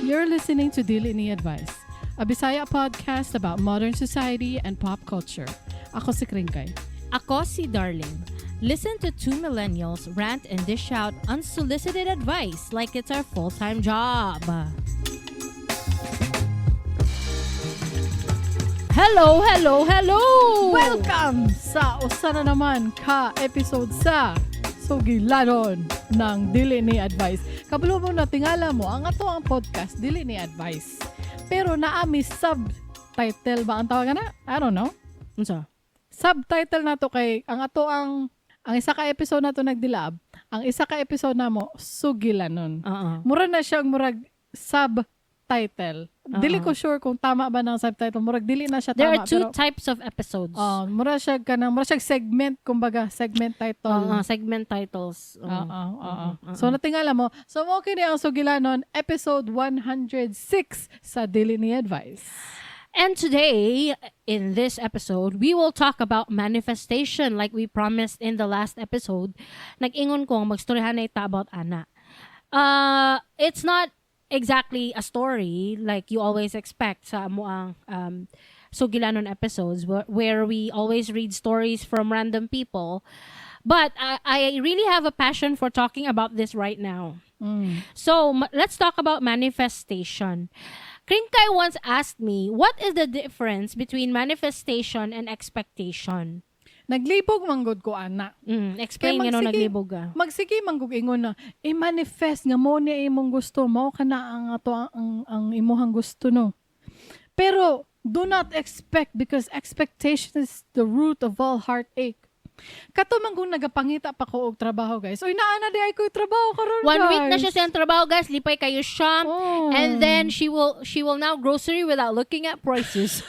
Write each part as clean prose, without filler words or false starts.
You're listening to Dili Ni Advice, a Bisaya podcast about modern society and pop culture. Ako si Kringkay. Ako si Darling. Listen to two millennials rant and dish out unsolicited advice like it's our full-time job. Hello, hello, hello! Welcome sa usa na naman ka episode sa Sugilanon ng Dili Ni Advice. Kabalo mo na tingala mo, ang ato ang podcast, Dili Ni Advice. Pero naami subtitle ba ang tawag na? I don't know. Unsa? Subtitle nato kay ang ato ang isa ka episode nato nagdilab, ang isa ka episode namo Sugilanon. Oo. Mura na siyang murag subtitle. Dili ko sure kung tama ba ng subtitle. Murag dili na siya There tama. are two pero, types of episodes. oh, mura siya kanang mura siya segment kumbaga, segment title. Oo, segment titles. Oo. Oo. So natingala mo. So mo kini ang Sugilanon episode 106 sa Dili Ni Advice. And today, in this episode, we will talk about manifestation like we promised in the last episode. Nag-ingon ko, magstoryahan na ita about ana. It's not exactly a story like you always expect sa amoang Sugilanon episodes where we always read stories from random people. But I really have a passion for talking about this right now. So let's talk about manifestation. Kringkay once asked me, "What is the difference between manifestation and expectation?" Naglibog manggod ko ana. Explain Kay nga no magsige- naglibog ka. Magsige manggug ingon na i-manifest nga mo ni imong gusto, mao kana ang ato ang imuhang gusto no. Pero do not expect because expectation is the root of all heartache. Kato man kung nagapangita pa ko og trabaho, guys. Uy, naa na di ay ko trabaho karon, One week na guys. siya sa trabaho, guys. Lipay kayo siya. Oh. And then she will now grocery without looking at prices.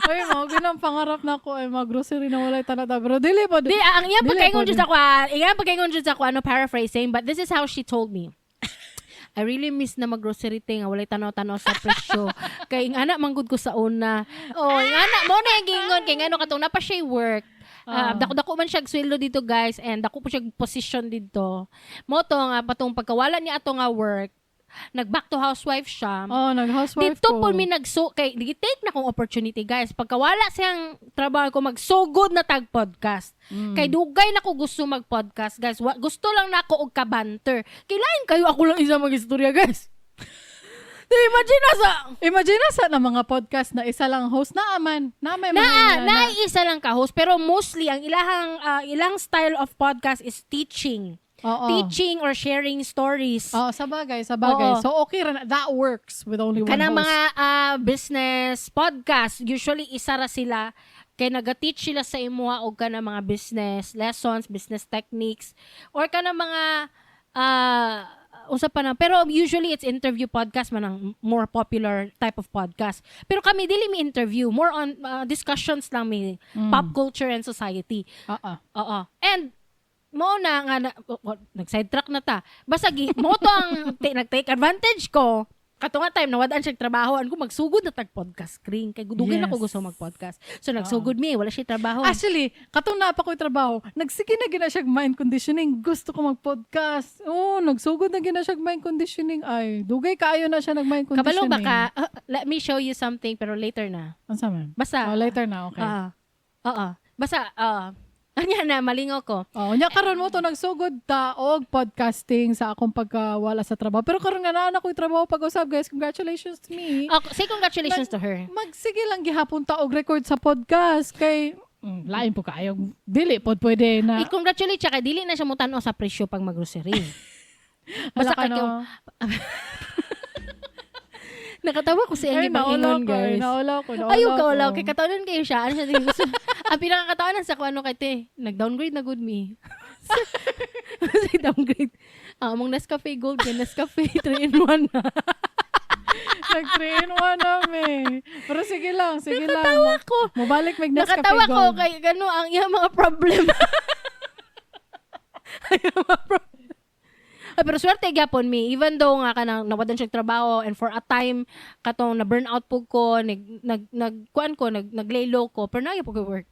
Ay, mao ginang pangarap na ko ay mag-grocery na walay tanata. Pero dili pa. Di, ang iyang Dili, pagkaingon pwede. jud sa ako, iyang pagkaingon jud sa ako, ano, paraphrasing, but this is how she told me. "I really miss na mag-grocery ting, walay tanaw-tanaw sa presyo. Kay ang anak manggod ko sa una." Oh, ang anak mo na yung gingon kay ngano katong napa siya work. Dako-dako man siya sweldo dito, guys, and dako po siya position dito. Mo to nga patong pagkawala niya ato nga work, nag back to housewife siya. Oh, nag-housewife Dito ko. po mi nagso kay take na kong opportunity, guys. Pagkawala siyang trabaho ko, magsugod na tag podcast. Kay dugay na ko gusto mag-podcast, guys. Gusto lang nako og kabanter. Kailangan kayo ako lang isa mag-istorya, guys. Di, imagine na sa Imagine na sa na mga podcast na isa lang host na aman. Na may mga na, ina na isa lang ka host, pero mostly ang ilahang ilang style of podcast is teaching. Oo. Teaching or sharing stories. Oo, sa bagay, sa bagay. Oo. So okay ra na. That works with only one Kanang host. mga business podcast, usually isa ra sila kay naga-teach sila sa imuha og kanang mga business lessons, business techniques, or kanang mga usa pa na. Pero usually it's interview podcast man ang more popular type of podcast. Pero kami dili mi interview, more on discussions lang mi, pop culture and society. Oo. Oo. And mo na nga na, oh, oh, nag-sidetrack na ta. Basta mo to ang nag-take advantage ko. Kato nga time nawad-an siya trabaho, an ko magsugod na tag podcast screen kay dugay na ko gusto mag-podcast. So nagsugod mi, wala siya trabaho. Actually, katong naa pa ko'y trabaho, nagsige na gina siya mind conditioning. Gusto ko mag-podcast. Oo, nagsugod na gina siya mind conditioning. Ay, dugay kaayo na siya nag-mind Kabalo conditioning. ba ka? Let me show you something pero later na. Unsa man? Basta Oh, later na, okay. Ah. Oo. Basta anya na malingaw ko. Oh, nya karon mo to nagsugod ta og podcasting sa akong pagkawala sa trabaho. Pero karon nga naa na ko'y trabaho pag-usab, guys. Congratulations to me. Oh, say congratulations to her. Magsige lang gihapon ta og record sa podcast kay lain po kaayo. Dili pod pwede na. I-congratulate siya kay dili na siya mutan-aw sa presyo pag mag-grocery. Hala Basta ka, kay no. Nakatawa ko sa Ay, iyang naulaw gingon, ko, ay, guys. naulaw ko, naulaw Ayaw ka, ulaw. ko. Kay katawanan kayo siya. Ano siya? Gusto, ang pinakakatawanan sa kung ano kay te, nag-downgrade na good me. Kasi downgrade. Ah, among Nescafe Gold, kay Nescafe 3 in 1 na. Nag 3 in 1 nami. Pero sige lang, sige lang. Nakatawa ko. Mobalik mag Nescafe Nakatawa ko Gold. kay gano ang iyang mga problem. Ang iyang mga problem. Ay, pero swerte gyapon mi even though nga kanang nawadan siya trabaho and for a time katong na burn out po ko, nag nag nag kuan ko, nag naglay low ko, pero naa po ko work.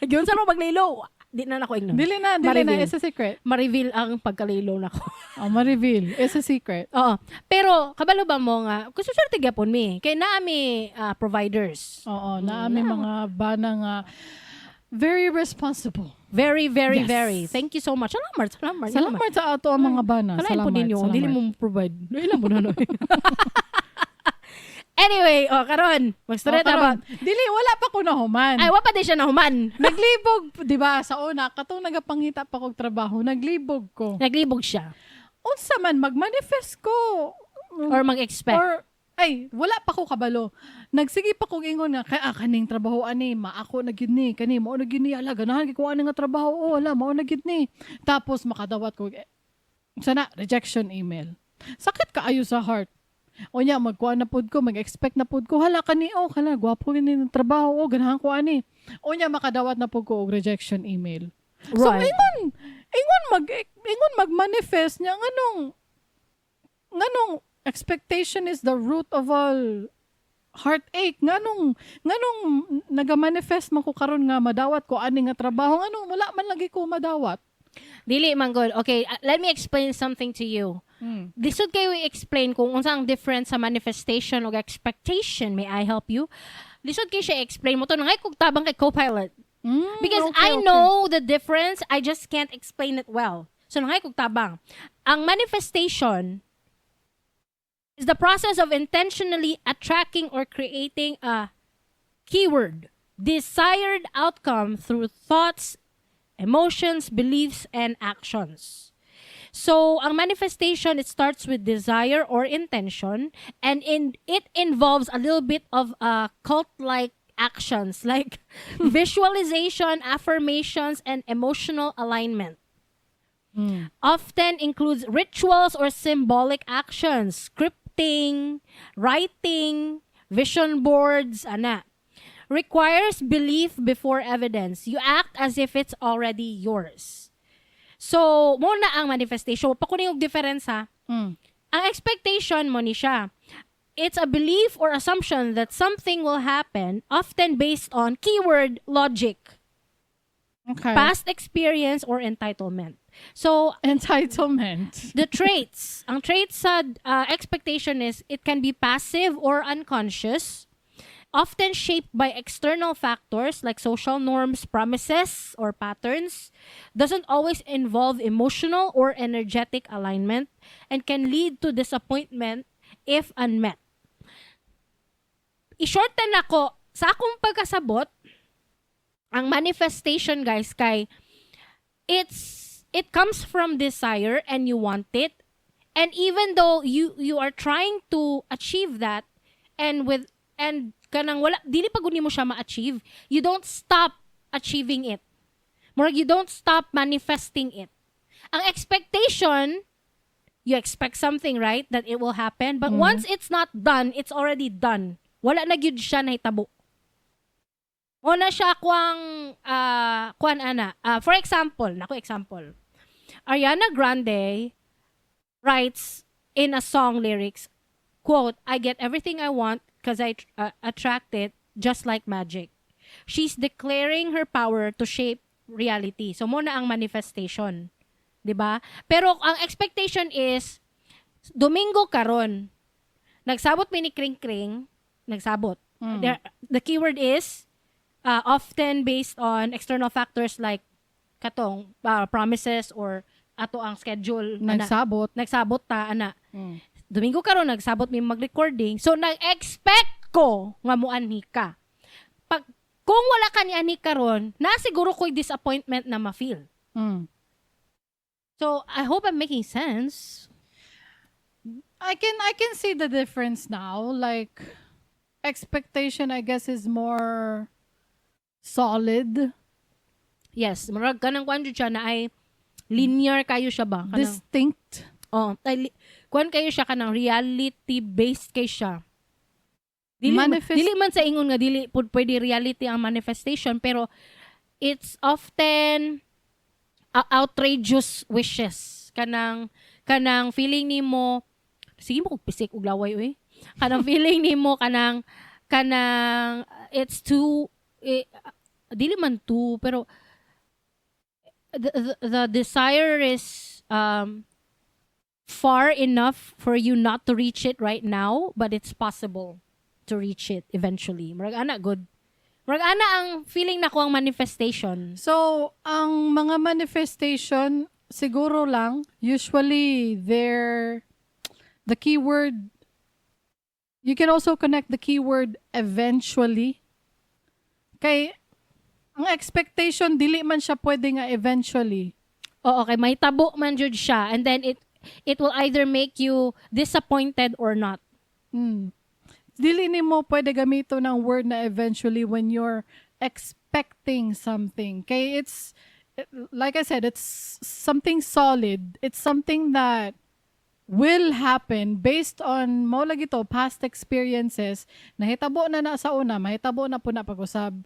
Gyud sa mo maglay low. Di na nako ingnon. Dili na, dili na. Ma-reveal. It's a secret. Ma-reveal ang pagkalilo nako. Oh, ma-reveal. It's a secret. Oo. Pero kabalo ba mo nga gusto swerte gyapon mi kay naa mi providers. Oo, naa mi mga bana nga very responsible. Very, very, very. Thank you so much. Salamat, salamat. Salamat sa ato ang mga bana. Kalain po Salamat, ninyo. salamat. Dili mo provide. Ilan mo na no. Anyway, oh, karon, magstorya Oh, ta karon. ba? Dili, wala pa ko nahuman. Ay, wa pa di siya nahuman. Naglibog, di ba, sa una, katong nagapangita pa kog trabaho, naglibog ko. Naglibog siya. Unsa man, mag-manifest ko. Or mag-expect. Or, ay, wala pa ko kabalo. Nagsige pa kog ingon nga, kay kaning trabaho ani, maako na gyud ni, kani mao na gyud ni, ala, ganahan gyud ko ani nga trabaho, oh, ala, mao na gyud ni. Tapos makadawat ko, eh, sana, rejection email. Sakit kaayo sa heart. O nya, magkuha na pud ko, mag-expect na pud ko, hala kani, oh, hala, gwapo gyud ni ng trabaho, oh, ganahan ko ani. O nya, makadawat na pud ko og rejection email. So, ingon mag-manifest niya, nganong expectation is the root of all heartache? Nganong nagamanifest man ko karon nga madawat ko ani nga trabaho, nganong wala man lagi ko madawat? Dili man good. Okay, let me explain something to you. Lisod kayo i-explain kung unsa ang difference sa manifestation o expectation. May I help you? Lisod kayo siya i-explain mo to. Nangay kog tabang kay Copilot. Because I know the difference, I just can't explain it well. So nangay kog tabang. Ang manifestation is the process of intentionally attracting or creating a keyword, desired outcome through thoughts, emotions, beliefs, and actions. So, ang manifestation, it starts with desire or intention, and in it involves a little bit of cult-like actions like visualization, affirmations, and emotional alignment. Often includes rituals or symbolic actions, scripting, writing, vision boards, ana. Requires belief before evidence. You act as if it's already yours. So, mao na ang manifestation. Pa kunin yung difference ha. Ang expectation mo ni siya. It's a belief or assumption that something will happen, often based on keyword logic, past experience, or entitlement. So, Entitlement. The traits. Ang traits sa expectation is it can be passive or unconscious, often shaped by external factors like social norms, promises, or patterns, doesn't always involve emotional or energetic alignment, and can lead to disappointment if unmet. I-shorten ako sa akong pagkasabot, ang manifestation, guys, kay it comes from desire and you want it, and even though you are trying to achieve that and with and kanang wala dili pa gud nimo siya ma-achieve, you don't stop achieving it. Murag you don't stop manifesting it. Ang expectation, you expect something, right, that it will happen, but once it's not done, it's already done. Wala na gyud siya nahitabo. Mao na siya kuang kuan ana. For example, nako example. Ariana Grande writes in a song lyrics, quote, "I get everything I want because I attract it just like magic." She's declaring her power to shape reality. So mao na ang manifestation. 'Di ba? Pero ang expectation is Domingo karon. Nagsabot mi ni Kring Kring, nagsabot. The keyword is often based on external factors like katong promises or ato ang schedule ana. Nagsabot. Nagsabot ta ana. Domingo karon nagsabot mi mag-recording. So nag-expect ko nga muanhi ka. Pag kung wala ka ni anhi karon, na siguro ko'y disappointment na ma-feel. So I hope I'm making sense. I can see the difference now. Like, expectation, I guess, is more solid, Yes, murag kanang kuan jud siya na ay linear kayo siya ba? Kanang, distinct. Oh, ay, kuan kayo siya kanang reality based kay siya. Dili man, dili man sa ingon nga dili pud pwede reality ang manifestation, pero it's often outrageous wishes. Kanang feeling nimo, sige mo kog pisik og laway oy. Kanang feeling nimo kanang it's too eh, dili man too, pero the desire is far enough for you not to reach it right now, but it's possible to reach it eventually. Murag ana gud. Murag ana ang feeling nako ang manifestation. So, ang mga manifestation, siguro lang, usually the keyword, you can also connect the keyword "eventually." Kay, ang expectation, dili man siya pwede nga eventually. Oo, okay, may tabo man jud siya and then it will either make you disappointed or not. Dili nimo pwede gamito ng word na "eventually" when you're expecting something. Kay it's, like I said, it's something solid. It's something that will happen based on mo lagi to past experiences. Nahitabo na na sa una, mahitabo na po na pag-usab.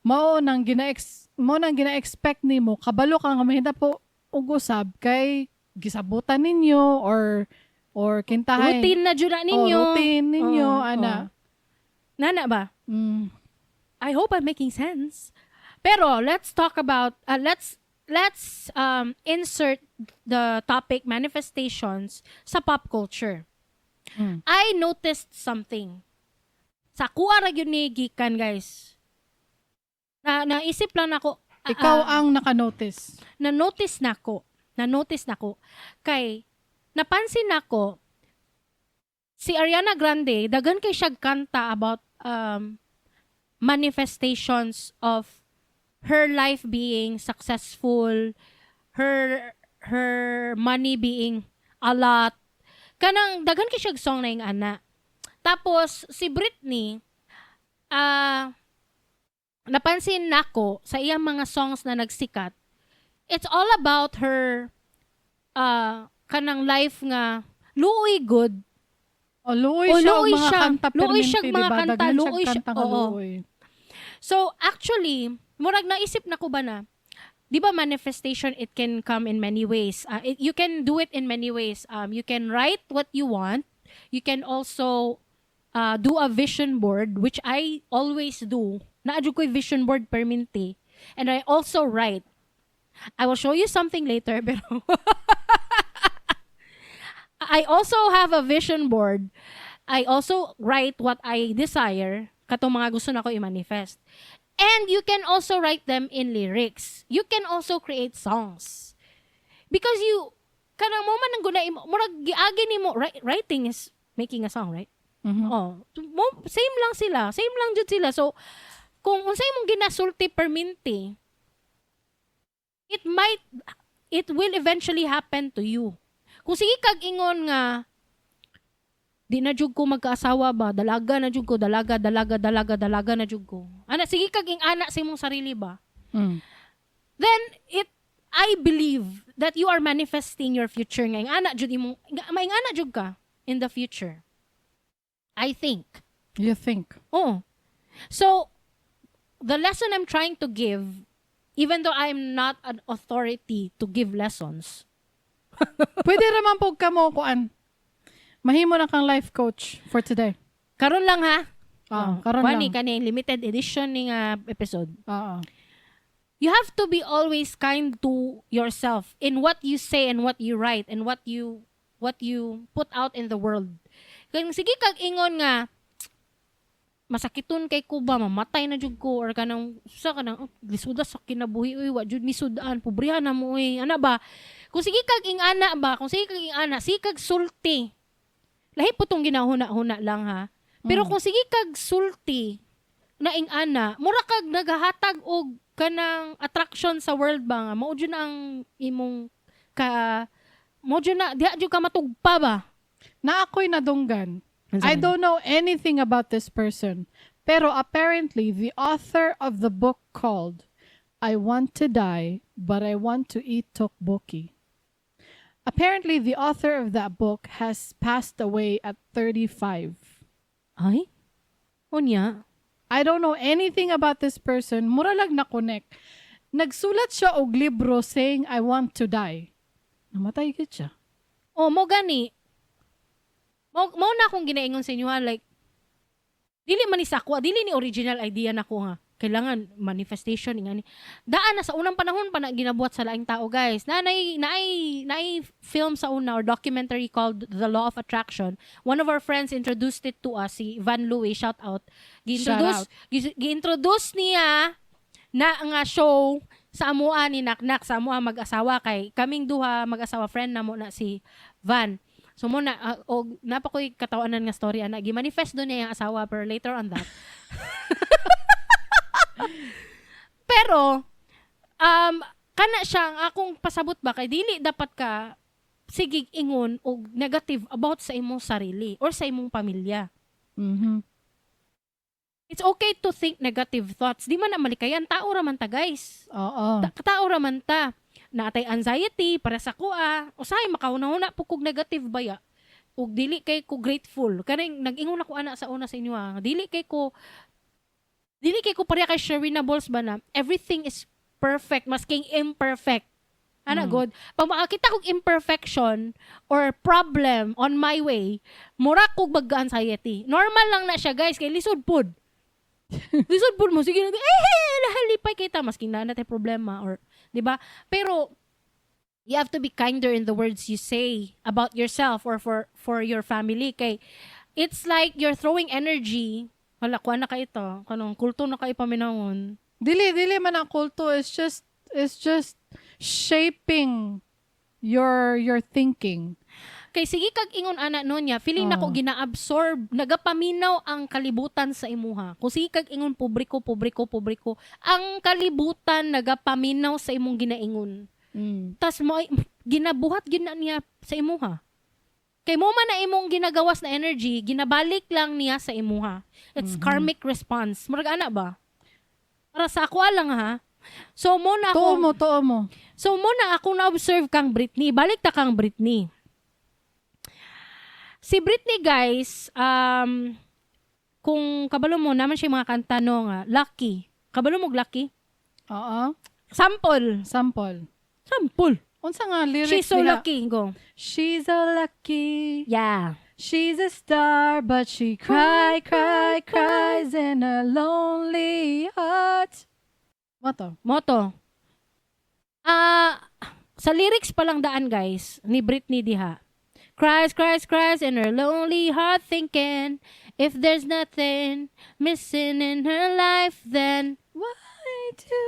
Mao nang gina-expect nimo, kabalo ka nga mahitabo og usab kay gisabutan ninyo or kintahay. Routine na jud na ninyo. Oh, routine ninyo, ana. Oo. Nana ba? Mm. I hope I'm making sense. Pero let's talk about let's insert the topic manifestations sa pop culture. I noticed something. Sa kuha ra gyud ni gikan, guys. Na naisip lang nako. Ikaw ang naka-notice. Na-notice nako. Na-notice nako. Kay napansin nako si Ariana Grande, daghan kay siya kanta about manifestations of her life being successful, her money being a lot. Kanang daghan kay siya song na yung ana. Tapos si Britney, napansin nako sa iyang mga songs na nagsikat, it's all about her kanang life nga luoy gud. O, luoy O, siya og luoy mga siya. kanta Luoy siya permente, mga diba? kanta, Daghan luoy siya siya, kanta nga oo. luoy. So actually, murag naisip na ko ba na, 'di ba, manifestation, it can come in many ways. You can do it in many ways. You can write what you want. You can also do a vision board, which I always do. Naa jud ko'y vision board perminti. And I also write. I will show you something later, pero I also have a vision board. I also write what I desire, katong mga gusto nako i-manifest. And you can also write them in lyrics. You can also create songs. Because you kanang mo man ang guna imo, murag giagi nimo, writing is making a song, right? Mhm. Oh, mo, same lang sila. Same lang jud sila. So kung unsay imong ginasulti perminti, it will eventually happen to you. Kung sige kag ingon nga di na jud ko magkaasawa ba, dalaga na jud ko, dalaga, dalaga, dalaga, dalaga na jud ko. Ana, sige kag ing-ana sa imong sarili ba? Then it I believe that you are manifesting your future nga ing-ana jud imong nga maing-ana jud ka in the future. I think. You think. Oh. So, the lesson I'm trying to give, even though I'm not an authority to give lessons, Pwede raman po ka mo kuan. Mahimo na kang life coach for today. Karon lang ha. Ah, karon Kuan ni lang. kani limited edition ni nga episode. Oo. You have to be always kind to yourself in what you say and what you write and what you put out in the world. Kung sige kag ingon nga masakiton kay ko ba, mamatay na jud ko, or kanang sa kanang, oh, lisuda sa kinabuhi uy, wa jud misudan, pobrehan na mo uy, ana ba? Kung sige kag ingana ba, kung sige kag ingana, sige kag sulti, lahi po tong ginahuna-huna lang ha, pero kung sige kag sulti na ingana, mura kag nagahatag og kanang attraction sa world ba nga mao jud na ang imong ka, mao jud na diha jud ka matugpa ba. Na ako'y nadunggan. I don't know anything about this person. Pero apparently, the author of the book called "I Want to Die, But I Want to Eat Tteokbokki." Apparently, the author of that book has passed away at 35. Ay, unya? I don't know anything about this person. Mura lang na-connect. Nagsulat siya og libro saying, "I want to die." Namatay gid siya. Oh, mo gani. Mo na akong ginaingon sa inyo ha, like dili man ni sa ako, dili ni original idea nako ha. Kailangan manifestation ingani. Daan na sa unang panahon pa na ginabuhat sa laing tao, guys. Na naay film sa una or documentary called The Law of Attraction. One of our friends introduced it to us, si Van Louie, shout out. Gi-introduce gi-introduce niya na nga show sa amoa ni Naknak, sa amoa mag-asawa, kay kaming duha mag-asawa, friend namo na si Van. So mo na og naa pa koy katawanan nga story ana, gi-manifest do niya yung asawa, pero later on that. Pero kana siya ang akong pasabot ba, kay dili dapat ka sige ingon og negative about sa imong sarili or sa imong pamilya. It's okay to think negative thoughts. Di man na malikayan. Tao ra man ta, guys. Tao ra man ta. Naa tay anxiety para sa kuha. Usahay makahuna-huna po kog negative baya. Ug dili kay ko grateful. Kaning nag-ingon ako ana sa una sa inyo ah. Dili kay ko pareha kay Sherwina Balls ba na everything is perfect masking imperfect. Ana good. Pag makakita kog imperfection or problem on my way, mura kog mag-anxiety. Normal lang na siya, guys, kay lisod pud. Lisod pud mo sige eh halipay kita masking naa na tay problema or 'di ba? Pero you have to be kinder in the words you say about yourself or for your family, kay it's like you're throwing energy. Wala kuha na kay ito kanong kulto na kay paminawon. Dili man ang kulto. It's just shaping your thinking. Kay sige kag ingon ana no niya, feeling nako gina-absorb, nagapaminaw ang kalibutan sa imuha. Kung sige kag ingon, "Pobre ko, pobre ko, pobre ko," ang kalibutan nagapaminaw sa imong ginaingon. Tas mo ginabuhat gina niya sa imuha. Kay mo man na imong ginagawas na energy, ginabalik lang niya sa imuha. It's karmic response. Murag ana ba? Para sa ako lang ha. So mo na ako Tuo mo, tuo mo. So mo na ako na-observe kang Britney. Balik ta kang Britney. Si Britney, guys, kung kabalo mo naman siya mga kanta no nga Lucky. Kabalo mo og Lucky? Oo. Sample. Sample. Sample. Unsa nga lyrics She's so nila? lucky. Go. She's so lucky. She's a star, but she cry, cry, cries in a lonely heart. Moto. Moto. Ah, sa lyrics pa lang daan, guys, ni Britney diha. Cries, cries, cries in her lonely heart, thinking if there's nothing missing in her life, then why do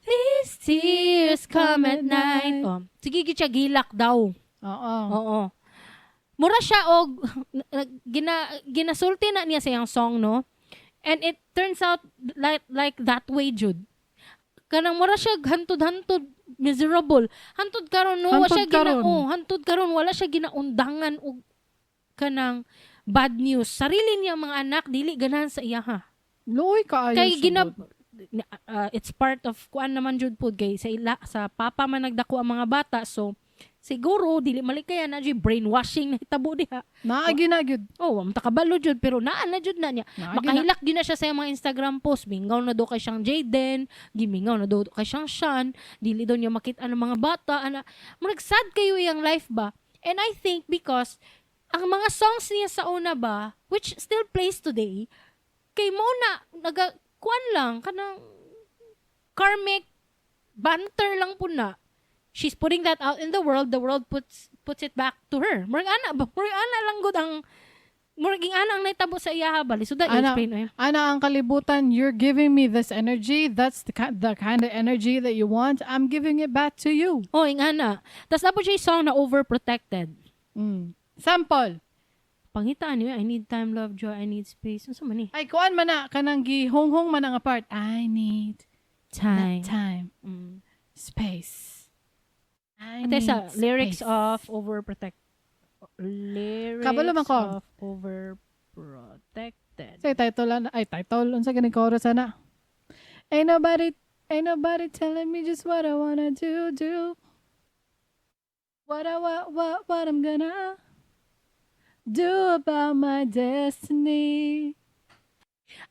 these tears come at night? Oh, sige gid siya gilak daw. Oo. Mura siya og ginasulti na niya sa iyang song, no? And it turns out like that way jud. Kanang mura siya hantod-hantod, miserable. Hantod karon no, wala Hantod siya gina karon. Oh, hantod karon wala siya ginaundangan og kanang bad news. Sarili niya mga anak dili ganahan sa iya ha. Luoy kaayo. Kay gina sugod. It's part of kuan naman jud pud, kay sa ila sa papa man nagdako ang mga bata, so siguro dili malikaya na jud brainwashing na hitabo diha. Naagi na gyud. Oh, wa man ta kabalo jud, pero naa na jud na niya. Naagi na. Makahilak gyud na siya sa iyang mga Instagram post. Mingaw na do kay siyang Jaden, gimingaw na do kay siyang Sean, dili daw niya makita ng mga bata ana. Murag sad kayo iyang life ba. And I think because ang mga songs niya sa una ba, which still plays today, kay mo na naga kuan lang, kanang karmic banter lang po na. She's putting that out in the world, the world puts it back to her. Murag ana ba? Murag ana lang gud ang murag ing ana ang nahitabo sa iya ba. Lisod Ana. i-explain eh. Ana ang kalibutan, you're giving me this energy. That's the kind of energy that you want. I'm giving it back to you. Oh, ing ana. Tas naa po siya song na Overprotected. Sample. Pangitaan niyo, "I need time, love, joy, I need space." Unsa man ni? Ay, kuan man na, kanang gihonghong man ang part. I need Time. that time. Space. I Ate sa need lyrics space. of Overprotect. Lyrics Kabalo man ko. of Overprotected. Say title ana, ay title unsa gani chorus ana. Ain't nobody telling me just what I wanna do. What I what I'm gonna do about my destiny.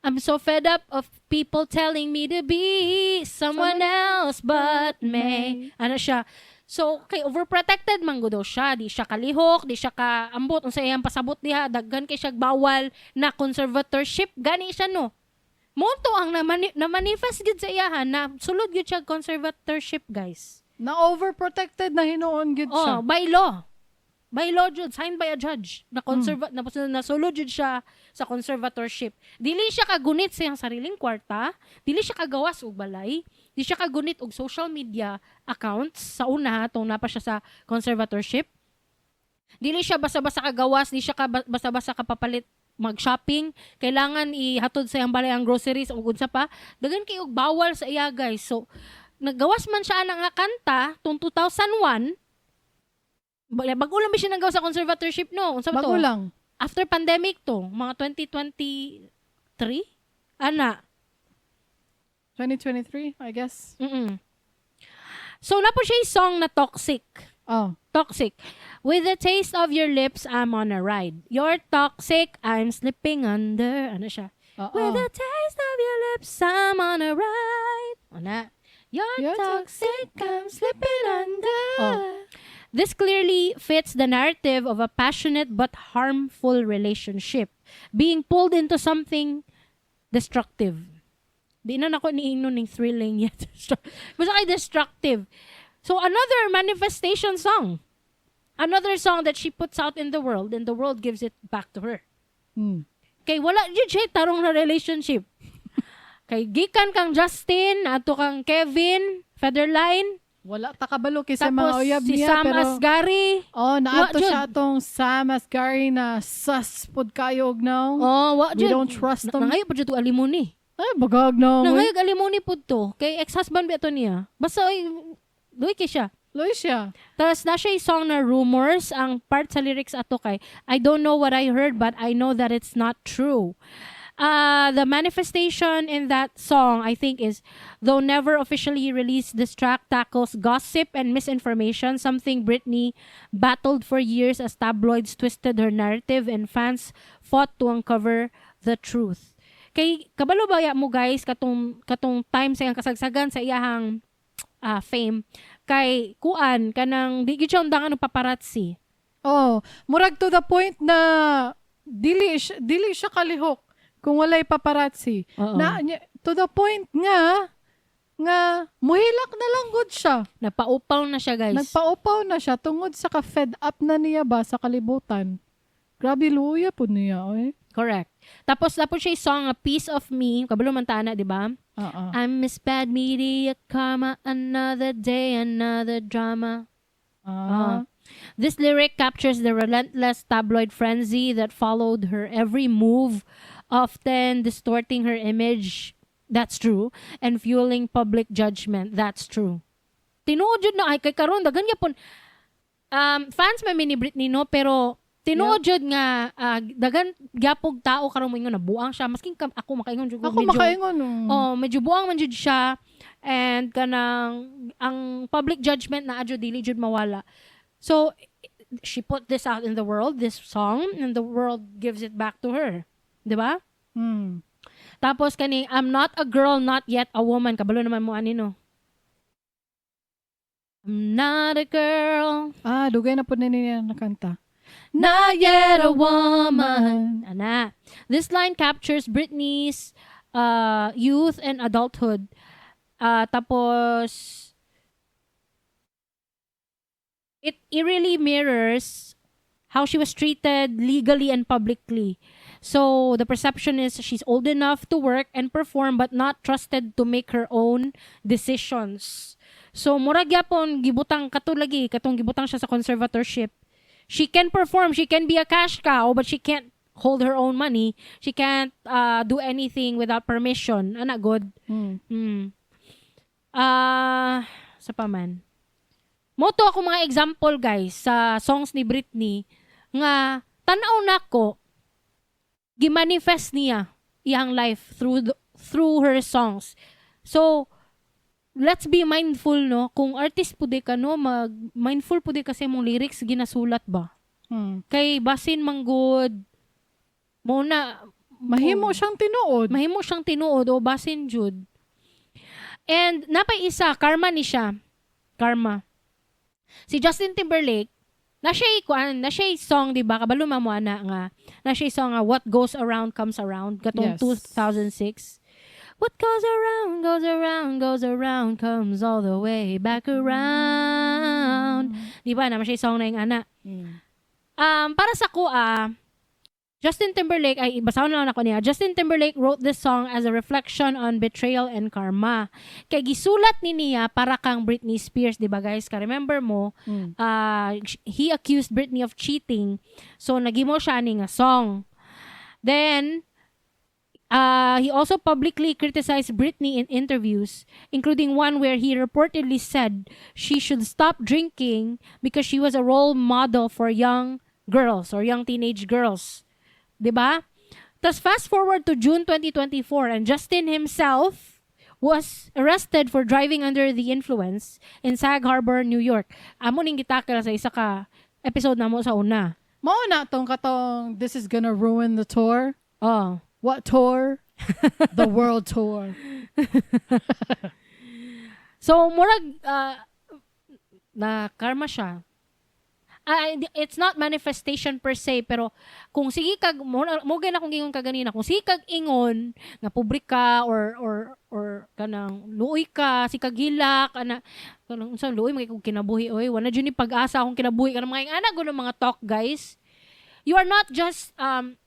I'm so fed up of people telling me to be someone else but me. Ano siya? So, kay overprotected man gud daw siya. Di siya kalihok, di siya kaambot. Unsa iyang pasabot diha, daghan kay siya bawal na conservatorship. Gani siya, no? Mao to ang na-manifest gid sa iyahan na sulod gid siya conservatorship, guys. Na overprotected na hinuon gid siya. Oh, by law. By law jud, signed by a judge. Na conserva na, nasulod jud siya sa conservatorship. Dili siya kagunit sa iyang sariling kwarta, dili siya kagawas og balay, di siya kagunit og social media accounts sa una tong napa siya sa conservatorship. Dili siya basta-basta kagawas, di siya ka basta-basta kapapalit mag-shopping, kailangan ihatod sa iyang balay ang groceries ug unsa pa. Daghan kay og bawal sa iya, guys. So nagawas man siya ana nga kanta tong 2001. Bago lang ba siya nagawas sa conservatorship, no? Unsa ba to? Bago lang. After pandemic to, mga 2023? Ana. 2023, I guess. So, naa po siya yung song na "Toxic." Oh. "Toxic." "With the taste of your lips, I'm on a ride. You're toxic, I'm slipping under." Ano siya? Oo. "With the taste of your lips, I'm on a ride." Ano? "You're You're toxic, I'm slipping under." Oh. This clearly fits the narrative of a passionate but harmful relationship being pulled into something destructive. Di na nako niingnon ning thrilling yet. Basta kay destructive. So another manifestation song. Another song that she puts out in the world and the world gives it back to her. Kay wala jud siya tarong na relationship. Kay gikan kang Justin, ato kang Kevin Federline, Wala ta kabalo kaysa mga tapos uyab si niya Sam pero Asghari. Oh, naato Wa jud. Siya atong Sam Asghari na sus pod kayo og now. Oh, wa We jud. don't trust them. Nangayo pa jud og alimony. Ay, bagag no. Nangayo og alimony pud to. Kay ex-husband ba to niya? Basta ay luoy kay siya. Luoy siya. Tapos na siya yung song na "Rumors." Ang part sa lyrics ato kay, "I don't know what I heard, but I know that it's not true." The manifestation in that song, I think, is though never officially released, this track tackles gossip and misinformation, something Britney battled for years as tabloids twisted her narrative and fans fought to uncover the truth. Kay kabalo ba ya mo, guys, katong time sa iyang kasagsagan sa iyahang fame kay kuan kanang di gid siya undangan og paparazzi. Oh, murag to the point na dili siya kalihok kung walay paparazzi. Oo. Na to the point nga muhilak na lang gud siya. Napaupaw na siya, guys. Nagpaupaw na siya tungod sa ka-fed up na niya ba sa kalibutan. Grabe, luya po niya, oy. Correct. Tapos siya yung song "A Piece of Me." Kabalo man ta ana, di ba? Oo. "I'm Miss Bad Media Karma, another day, another drama." This lyric captures the relentless tabloid frenzy that followed her every move, often distorting her image. That's true. And fueling public judgment. That's true. Tinuod jud na ay kay karon daghan gyapon fans man mi ni Britney, no, pero tinuod jud nga daghan gyapog tao karon moingon na buang siya, masking ako makaingon jud ko Ako medyo makaingon. Oh, medyo buang man jud siya and kanang ang public judgment na adyo dili jud mawala. So she put this out in the world, this song, and the world gives it back to her. 'Di ba? Tapos kani "I'm Not a Girl, Not Yet a Woman." Kabalo naman mo ani, no? "I'm not a girl, Ah, dugay na po na niya nakanta. Not yet a woman." Ana. This line captures Britney's youth and adulthood. Tapos, it eerily mirrors how she was treated legally and publicly. So the perception is she's old enough to work and perform but not trusted to make her own decisions. So murag gyapon gibutang kato lagi katong gibutang siya sa conservatorship. She can perform, she can be a cash cow, but she can't hold her own money. She can't do anything without permission. Ana good. Sa pa man. Mao to ako mga example, guys, sa songs ni Britney nga tan-aw nako gimanifest niya iyang life through her songs. So let's be mindful, no, kung artist pud ka, no, mag mindful pud ka sa imong lyrics ginasulat ba. Kay basin manggod mo na Mahimo siyang tinuod. Mahimo siyang tinuod o basin jud. And napay isa, karma ni siya. Karma. Si Justin Timberlake, na siya kuan, na siya song, di ba? Kabalo man mo ana nga. Na siya song nga "What Goes Around Comes Around" katong 2006. What goes around, goes around, goes around, comes all the way back around. Di ba? Naa man siya song na ing-ana. Para sa ko, Justin Timberlake, ay, basahon na lang ako niya. Justin Timberlake wrote this song as a reflection on betrayal and karma. Kay gisulat ni niya para kang Britney Spears, di ba, guys? Ka-remember mo, he accused Britney of cheating. So, naghimo siya ani nga song. Then, he also publicly criticized Britney in interviews, including one where he reportedly said she should stop drinking because she was a role model for young girls or young teenage girls. 'Di ba? Tapos fast forward to June 2024 and Justin himself was arrested for driving under the influence in Sag Harbor, New York. Amo ning gi-tackle sa isa ka episode namo sa una. Mao na tong katong "This is gonna ruin the tour." Oh. What tour? The world tour. So murag na karma siya. Ah, it's not manifestation per se, pero kung sige kag mo gyud akong giingon kaganina, kung sige kag ingon nga pobre ka or kanang luoy ka, sige kag hilak ana, kanang unsa, luoy man kay kinabuhi, oy, wala jud ni pag-asa akong kinabuhi, kanang mga ana gulo mga talk, guys. You are not just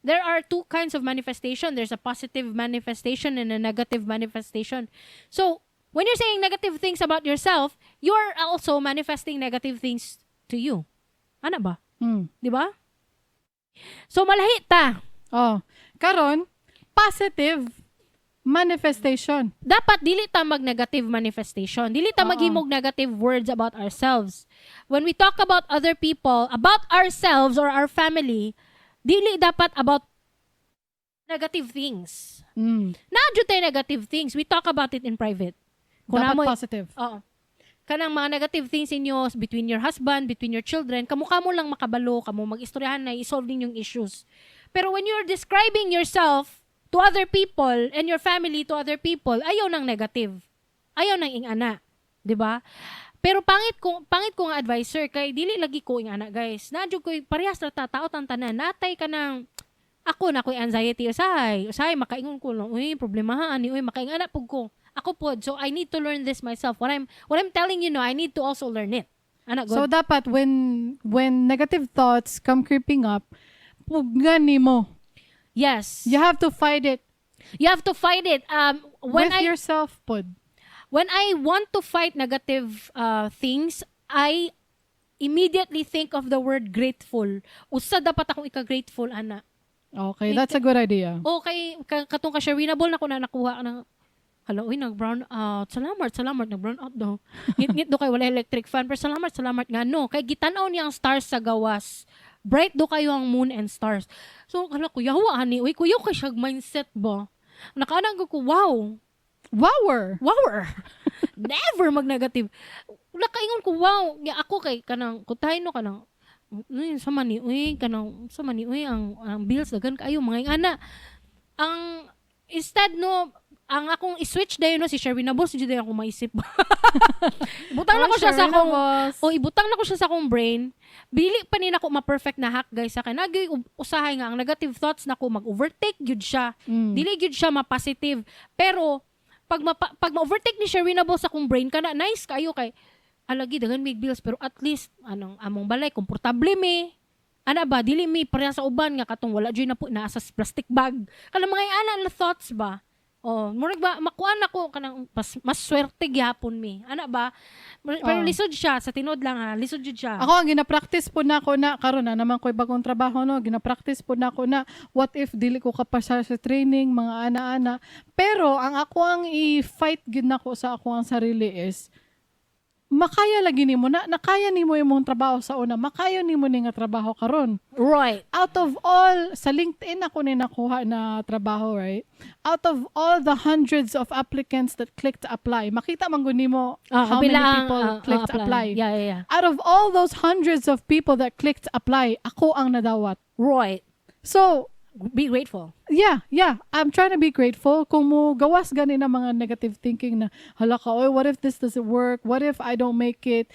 there are two kinds of manifestation. There's a positive manifestation and a negative manifestation. So when you're saying negative things about yourself, you're also manifesting negative things to you, ana ba? Di ba? So malahi ta. Oh, karon positive manifestation. Dapat dili ta mag negative manifestation, dili ta Oo. Maghimog negative words about ourselves. When we talk about other people, about ourselves or our family, dili dapat about negative things. Naa jud tay negative things, we talk about it in private. Kung Dapat positive. Oo. Kanang mga negative things inyo between your husband, between your children, kamo-kamo lang makabalo, kamo mag-istoryahan na i-solve ninyong issues. Pero when you're describing yourself to other people and your family to other people, ayaw ng negative. Ayaw ng ingana, 'di ba? Pero pangit ko nga advisor kay dili lagi ko ingana, guys. Naa jud ko, parehas ra ta, tao tang tanan. Natay ka ng ako na ko'y anxiety usahay. Usahay makaingon ko lang, "Uy, problema ani, uy," makaingana pug ko. Ako pod, so I need to learn this myself. What I'm telling you no, I need to also learn it. Ana So good. dapat when negative thoughts come creeping up, pugnan nimo. Yes. You have to fight it You have to fight it. When with I yourself pod. When I want to fight negative things, I immediately think of the word "grateful." Usa dapat akong ika-grateful ana. Okay, that's a good idea. Okay, katong ka Sherwinable na ko na nakuha ng hala, uy, nag-brown out. Salamat, salamat, nag-brown out daw. Ngit-ngit do kay wala electric fan. Pero salamat, salamat nga no. Kay gitanaw niya ang stars sa gawas. Bright do kayo ang moon and stars. So, hala ko, yawa ani. Uy, kuyaw kay siya mindset ba? Nakaanang ko, wow. Wower. Wower. Never mag-negative. Nakaingon ko, wow. Ya, ako kay kanang, kutay no, kanang, uy, sa man ni, uy, kanang, sa man ni, uy, ang bills, dagan kayo, mga ingana. Ang, instead no, ang akong i-switch dayon no, si Sherwin Nabos, jud ako maisip. Ibutang na ko siya sa akong, o ibutang na ko siya sa akong brain. Dili pa ni nako ma-perfect na hack, guys, sa kay nagay usahay nga ang negative thoughts nako mag-overtake gyud siya. Dili gyud siya ma-positive. Pero pag ma-overtake ni Sherwin Nabos sa akong brain, kana nice kayo kay alagi daghan mig bills, pero at least anong among balay komportable mi. Ana ba, dili mi pareha sa uban nga katong wala jud na po naa sa plastic bag. Kanang mga ana na thoughts ba? Oh, murag ba makuan ako kanang mas swerte gyapon mi. Ana ba? Pero lisod siya sa tinuod lang ha. Lisod jud siya. Ako ang gina-practice po na ako na karon na naman ko'y bagong trabaho no, gina-practice po na ako na what if dili ko kapasar sa training, mga ana-ana. Pero ang ako ang i-fight gid nako sa ako ang sarili is makaya lagi nimo na, nakaya nimo imong trabaho sa una, makaya nimo ni nga trabaho karon. Out of all, sa LinkedIn ako ni nakuha na trabaho, right? Out of all the hundreds of applicants that clicked apply, makita man gud nimo how many pila ang, people clicked apply. Out of all those hundreds of people that clicked apply, ako ang nadawat. So, Be grateful. Yeah. I'm trying to be grateful. Kung mo gawas gani na mga negative thinking na, hala ka, oy, what if this doesn't work? What if I don't make it?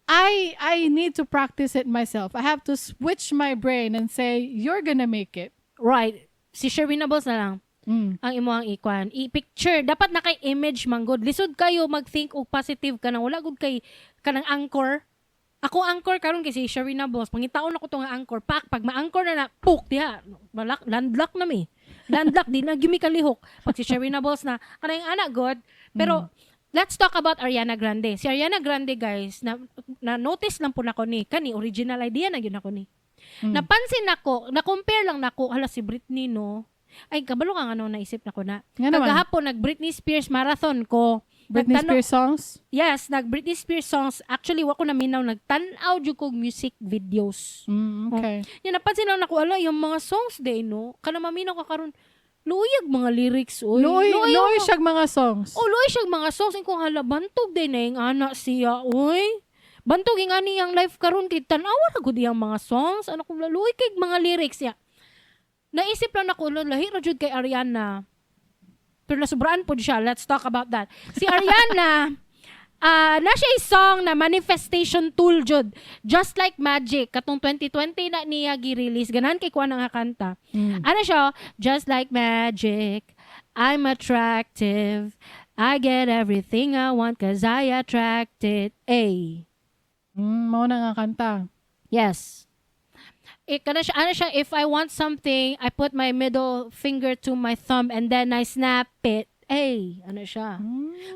I need to practice it myself. I have to switch my brain and say, "You're gonna make it." Right. Si Sherwin Nabos na lang. Ang imong ikuan. I-picture dapat na kay image man gud. Lisod kayo mag-think og positive kanang wala gud kay kanang anchor. Ako anchor karon kay si Sharina Boss. Pangitaon ako to nga anchor. Pak pag ma-anchor na na puk diha. Malak landlock na mi. Landlock di na gyud mi kalihok. Pag si Sharina Boss na kanang ana god. Pero let's talk about Ariana Grande. Si Ariana Grande, guys, na, na notice lang po nako ni kani original idea na gyud nako ni. Napansin nako, na-compare lang nako, hala, si Britney, no. Ay, kabalo ka nga ano naisip nako na. Nga naman. Kagahapon nag Britney Spears marathon ko. Britney Spears songs? Yes, nag Britney Spears songs. Actually, wa ko naminaw, nagtan-aw jud kog music videos. Yan, napansin lang nako, ala, yung mga songs day, no. Kana maminaw ka karon, luyag mga lyrics oy. Luoy, Luoy luoy ang- siyang mga songs. Oh, luoy siyang mga songs. Kung hala, bantog din na yung anak siya, oy. Bantog yung ani ang life karon kay tan-awa ra gud iyang mga songs. Ano kung luoy kay mga lyrics niya. Naisip lang nako, lahi ra jud kay Ariana. Pero nasubraan pod siya. Let's talk about that. Si Ariana, na siya song na manifestation tool jud. Just Like Magic. Katong 2020 na niya gi-release. Ganahan kay kuha nga kanta. Ano siya? "Just like magic, I'm attractive. I get everything I want 'cause I attract it." Ay. Mao na nga kanta. Yes. Eh, kana siya, ano siya, "If I want something, I put my middle finger to my thumb and then I snap it." Ay, ano siya.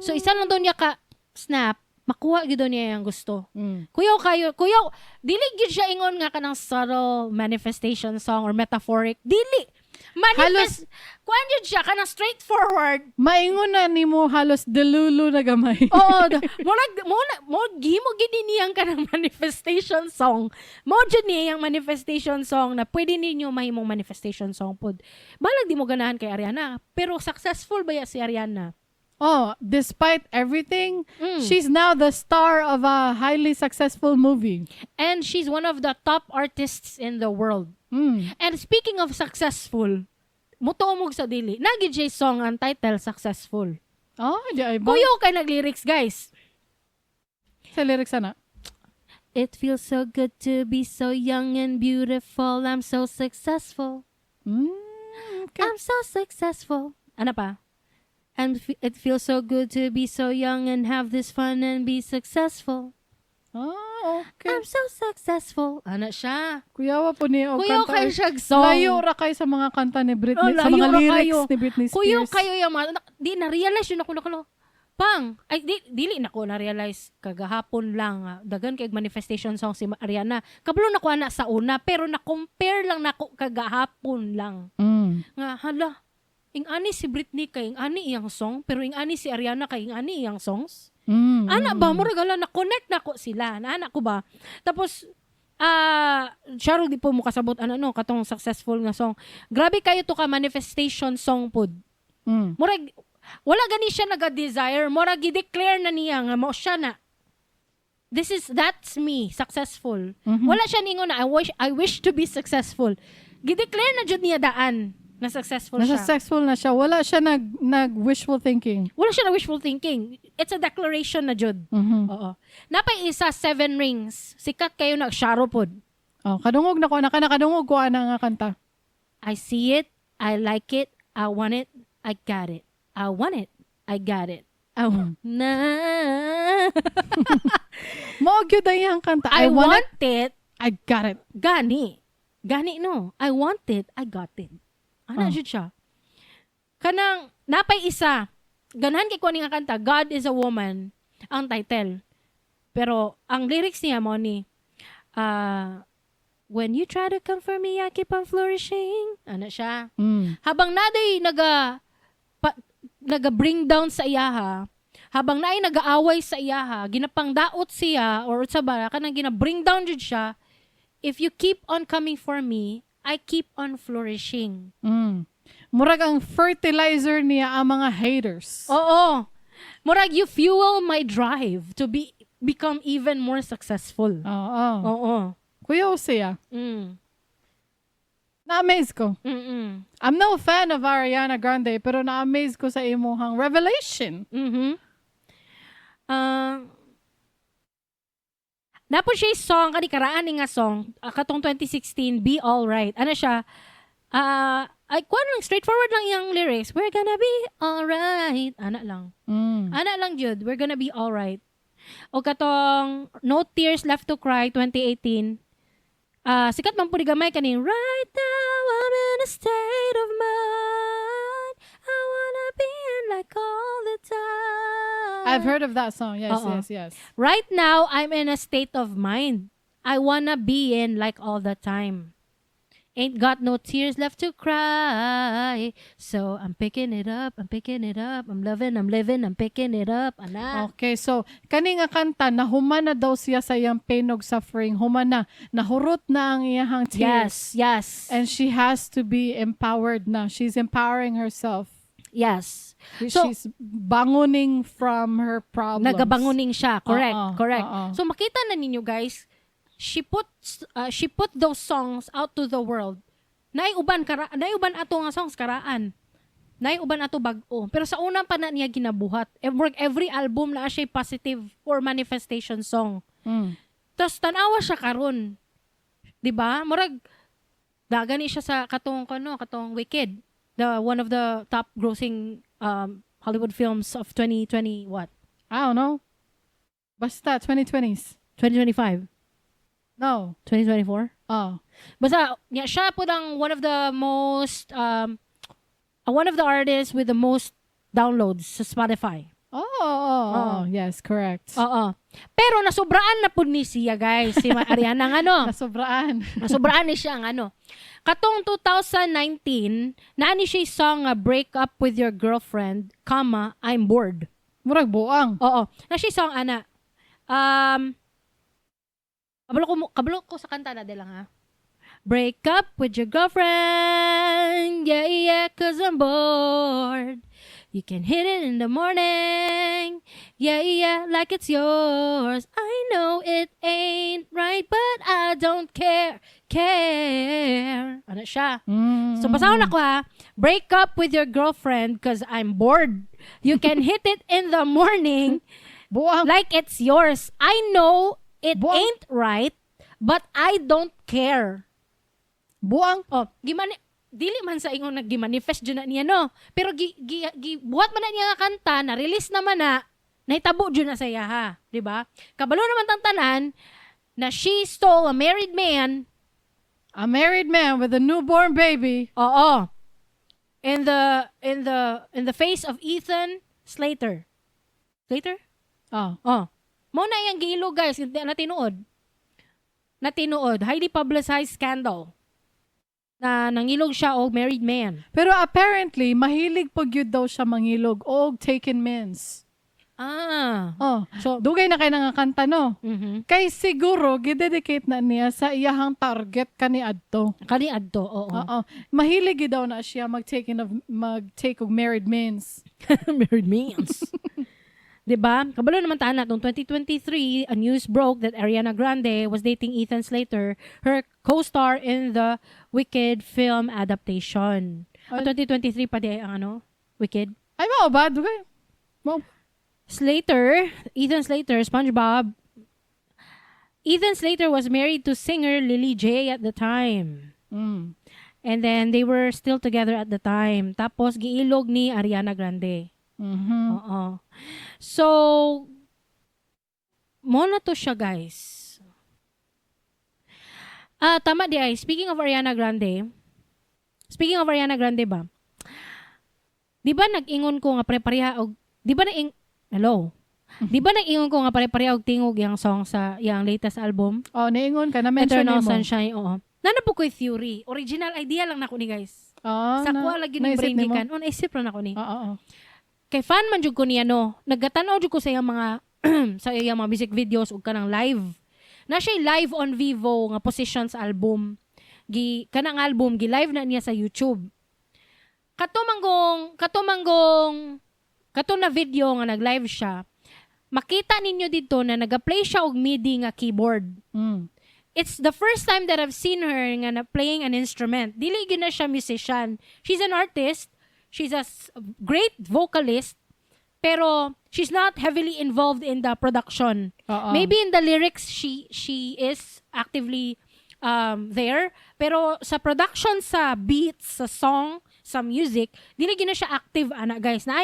So, isa lang daw niya ka snap, makuha gyud daw niya yung gusto. Kuyaw kayo, kuyaw, dili gyud siya ingon nga kanang subtle manifestation song or metaphoric. Dili. Manifest, kuan gyud siya, kanang straightforward. Maingon na nimo halos delulu na gamay. Oo, murag mo na mo gihimo gid niyang kanang manifestation song. Mo jud niya yang manifestation song na pwede ninyo mahimong manifestation song pod. Balag di mo ganahan kay Ariana, pero successful ba ya si Ariana? Oh, despite everything, she's now the star of a highly successful movie. And she's one of the top artists in the world. And speaking of successful, mutuo mo sa dili. Nagi siya song ang title "Successful." Oh, di ay ba? Kuyaw kay nag-lyrics, guys. Sa lyrics ana. "It feels so good to be so young and beautiful. I'm so successful. I'm so successful." Ano pa? "And it feels so good to be so young and have this fun and be successful." Ah, okay. "I'm so successful." Ano siya? Kuyawa po niya og Kuyaw kanta. Kayo siya song. Layo ra kayo sa mga kanta ni Britney, Oh, sa mga layo ra lyrics kayo. ni Britney Spears. Kuyaw kayo yung mga, di na-realize yun ako nakalo. Pang, ay di, dili na ko na-realize kagahapon lang, ah, dagan kay manifestation song si Ariana. Kabalo na ko ana sa una, pero na-compare lang nako kagahapon lang. Nga hala, ing ani si Britney kay ing ani iyang song, pero ing ani si Ariana kay ing ani iyang songs. Ana ba, murag hala, na-connect na ko sila. Na ana ko ba? Tapos siya di po mo kasabot ano no katong "Successful" nga song. Grabe kayo to ka manifestation song pod. Murag wala gani siya naga-desire, murag gi-declare na niya nga mo siya na. This is that's me, successful. Wala siya ningon na I wish to be successful." Gi-declare na jud niya daan na successful Na siya. Successful na siya. Wala siya nag wishful thinking. Wala siya na wishful thinking. It's a declaration na jud. Oo. Napay isa, "Seven Rings." Sikat kayo na Sharo pod. Oh, kadungog na ko naka nakadungog ko ana nga kanta. "I see it, I like it, I want it, I got it. I want it, I got it. I want na." Mao gyud ang iyang kanta. I "I want want it, it, I got it." Gani. Gani no. "I want it, I got it." Ana Oh. jud siya. Kanang napay isa. Ganahan kay ko ani nga kanta, "God Is a Woman" ang title. Pero ang lyrics niya mo ni "When you try to come for me, I keep on flourishing." Ano siya? Habang naday naga bring down sa iyaha, habang naay nagaaway sa iyaha, ginapangdaot siya or sa ba kanang gina bring down jud siya, "If you keep on coming for me, I keep on flourishing." Murag ang fertilizer niya ang mga haters. Oo. Murag you fuel my drive to be become even more successful. Oo. Oo. Kuyaw siya. Na-amaze ko. I'm no fan of Ariana Grande, pero na-amaze ko sa imuhang revelation. Napon siya yung song, kani karaan ni nga song, katong 2016, "Be Alright." Ano siya? Ah, Ay, kuan lang, straightforward lang yung lyrics. "We're gonna be alright." Ana lang. Ana lang jud, "We're gonna be alright." O katong No Tears Left to Cry 2018. Ah, sikat man pud gamay kaning "Right now I'm in a state of mind. I wanna be in like all the time." I've heard of that song. Yes, Oo. yes. "Right now I'm in a state of mind. I wanna be in like all the time. Ain't got no tears left to cry. So I'm picking it up, I'm picking it up. I'm loving, I'm living, I'm picking it up." Ana. Okay, so kani nga kanta nahuman na daw siya sa iyang pain og suffering. Human na, nahurot na ang iyang tears. And she has to be empowered na. She's empowering herself. So, She's bangoning from her problems. Nagabanguning siya. Correct, correct. Oo. So makita na ninyo, guys, she put those songs out to the world. Naay uban ato nga songs karaan. Naay uban ato bag-o. Pero sa unang pa na niya ginabuhat. Every album na siya positive or manifestation song. Tapos tanawa siya karon. 'Di ba? Murag dagani siya sa katong kano, katong Wicked. The one of the top grossing Hollywood films of 2020 what? I don't know. Basta 2020s. 2025, No. 2024. Oh. Basta niya siya po ang one of the artists with the most downloads sa Spotify. Oh, Oo. Yes, correct. Oo. Pero nasobraan na pud ni siya, guys, si Ariana nga no. Nasobraan. Nasobraan ni siya ang ano. Katong 2019, naa ni siya song nga "Break Up With Your Girlfriend, comma, I'm Bored." Murag buang. Oo. Na siya song ana. Kabalo ko sa kanta na de lang ha. "Break up with your girlfriend. Yeah, 'cause I'm bored. You can hit it in the morning. Yeah, like it's yours. I know it ain't right, but I don't care. Care." Ano siya? So, basahon ako ha. "Break up with your girlfriend 'cause I'm bored. You can hit it in the morning Buang. Like it's yours. I know it Buang. Ain't right, but I don't care." Buang. Oh, gimani dili man sa ingon naggi-manifest jud na niya no. Pero gi, gi, gi buhat man na niya nga kanta, na release naman na, nahitabo jud na sa iya ha, di ba? Kabalo naman tang tanan na she stole a married man. A married man with a newborn baby. Oo. In the face of Ethan Slater. Slater? Oh. Oh. Mo na iyang giilog, guys, hindi na tinuod. Na tinuod, highly publicized scandal. Na nangilog siya og married man. Pero apparently, mahilig pag yun daw siya mangilog og taken mens. Oh. So, Dugay na kay nga kanta, no? Mhm. Kay siguro, gidedicate na niya sa iyahang target kani adto. Kani adto, oo. Oo. Mahilig gyud daw na siya mag-take og married mens. Married mans. 'Di ba? Kabalo naman ta na tong 2023, a news broke that Ariana Grande was dating Ethan Slater, her co-star in the Wicked film adaptation. Ay. 2023 pa di ang ano, Wicked. Ay, mao ba? Dugay. Mao. Slater, Ethan Slater, SpongeBob. Ethan Slater was married to singer Lily J at the time. And then they were still together at the time. Tapos giilog ni Ariana Grande. Oo. So, mo na to siya, guys. Ah, tama di ay. Speaking of Ariana Grande, speaking of Ariana Grande ba? Di ba nag-ingon ko nga pare-pareha og di ba na Hello? Di ba nag-ingon ko nga pare-pareha og tingog yang song sa yang latest album? Oh, niingon ka na mention Eternal nimo. Sunshine, oo. Nana po ko'y theory. Original idea lang nako ni, guys. Oh, Sa kuha lagi ni naisip brain nimo? gikan. Oh, naisip ra nako ni. Oo. Kay fan man jud ko niya no. Nagatan-aw jud ko sa iyang mga music videos ug kanang live. Na siya live on Vevo nga Positions album. Gi kanang album gi live na niya sa YouTube. Kato manggong kato na video nga nag-live siya. Makita ninyo dito na naga-play siya og MIDI nga keyboard. It's the first time that I've seen her nga na playing an instrument. Dili gyud na siya musician. She's an artist. She's a great vocalist. Pero she's not heavily involved in the production. Oo. Maybe in the lyrics she is actively there. Pero sa production, sa beats, sa song, sa music, dili gyud na siya active ana, guys. Na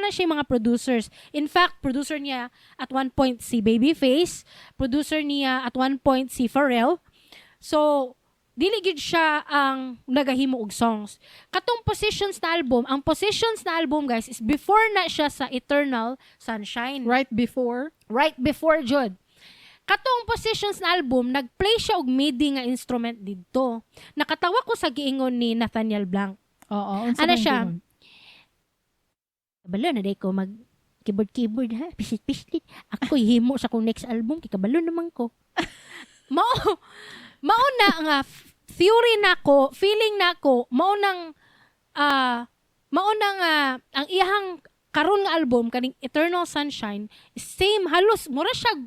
siya yung mga producers. In fact, producer niya at one point si Babyface, producer niya at one point si Pharrell. So, dili gyud siya ang nagahimo og songs. Katong Positions na album, ang Positions na album, guys, is before na siya sa Eternal Sunshine. Right before. Right before jud. Katong Positions na album, nagplay siya og MIDI nga instrument didto. Nakatawa ko sa giingon ni Nathaniel Blanc. Oo. Unsa Ano man siya? giingon? "Kabalo na diay ko mag keyboard keyboard ha, pisit pislit. Ako himo sa akong next album kay kabalo naman ko." Mao na nga theory nako, feeling nako, mao na nga ang iyahang karon nga album kaning Eternal Sunshine, same halos mura siya